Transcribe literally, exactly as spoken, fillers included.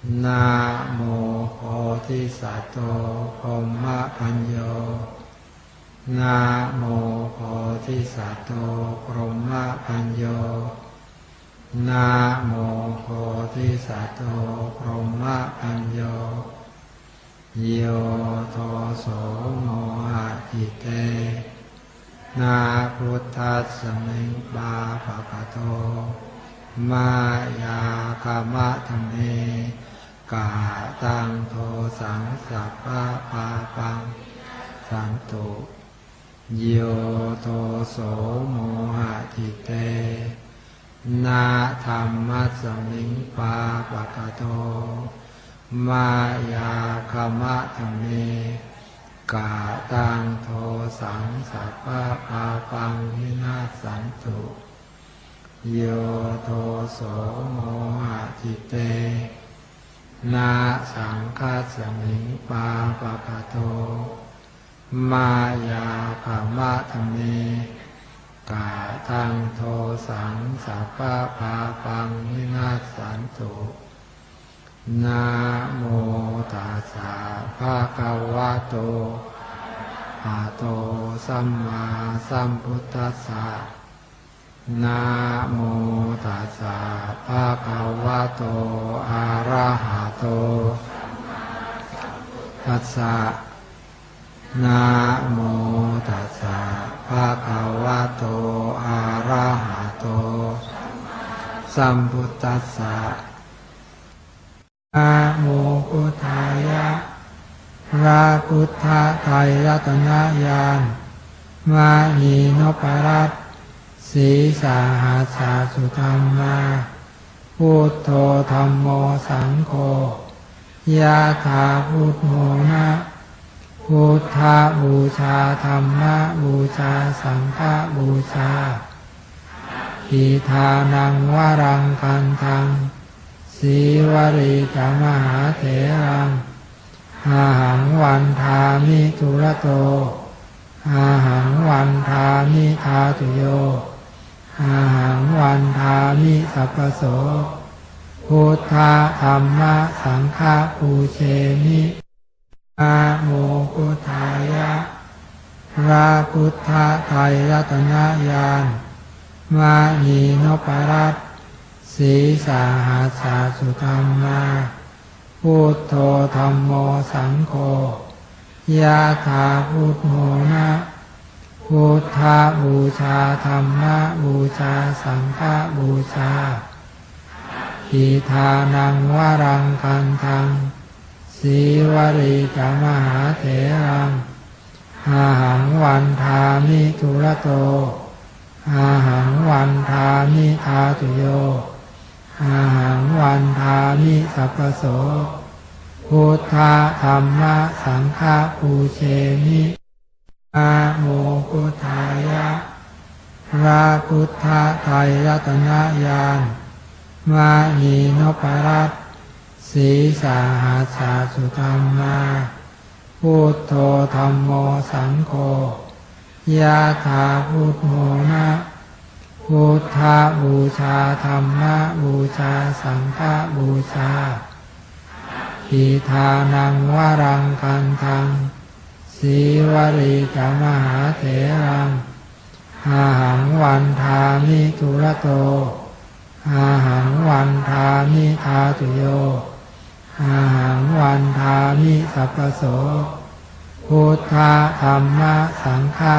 Namo bodhisatto brahmapañño. Namo bodhisatto brahmapañño. Namo bodhisatto brahmapañño. Yo doso mohacittena buddhasmiṃ pāpakato mayā khamatha me kataṃ dosaṃ sabbapāpaṃ vinassantu. Yo doso mohacittena dhammasmiṃ pāpakato mayā khamatha me kataṃ dosaṃ sabbapāpaṃ vinassantu. Yo doso mohacittena saṅghasmiṃ pāpakato mayā khamatha me kataṃ dosaṃ sabbapāpaṃ vinassantu. Namo tassa bhagavato arahato sammāsambuddhassa. Namo tassa bhagavato arahato sammāsambuddhassa. Namo tassa bhagavato arahato sammāsambuddhassa. Namo buddhāya. พระพุทธไตรรัตนญาณ มณีนพรัตน์ sīsahassa sudhammā, buddho dhammo saṅgho, yathā buddhamona, buddhapūjā dhammapūjā saṅghapūjā, abhidhānaṃ varaṃ gandhaṃ, sīvalī ca mahātheraṃ, ahaṃ vandāmi dūrato, ahaṃ vandāmi dhātuyo, ahaṃ vandāmi sabbaso, buddha dhamma saṅgha pūjemi. Namo buddhāya. พระพุทธไตรรัตนญาณ มณีนพรัตน์ sīsahassa sudhammā, buddho dhammo saṅgho, yathā buddhamona, buddhapūjā dhammapūjā saṅghapūjā, abhidhānaṃ varaṃ gandhaṃ, sīvalī ca mahātheraṃ, ahaṃ vandāmi dūrato, ahaṃ vandāmi dhātuyo, ahaṃ vandāmi sabbaso, buddha dhamma saṅgha pūjemi. Namo buddhāya. พระพุทธไตรรัตนญาณ มณีนพรัตน์ sīsahassa sudhammā, buddho dhammo saṅgho, yathā buddhamona, buddhapūjā dhammapūjā saṅghapūjā, abhidhānaṃ varaṃ gandhaṃ, sīvalī ca mahātheraṃ, ahaṃ vandāmi dūrato, ahaṃ vandāmi dhātuyo, ahaṃ vandāmi sabbaso, buddha dhamma saṅgha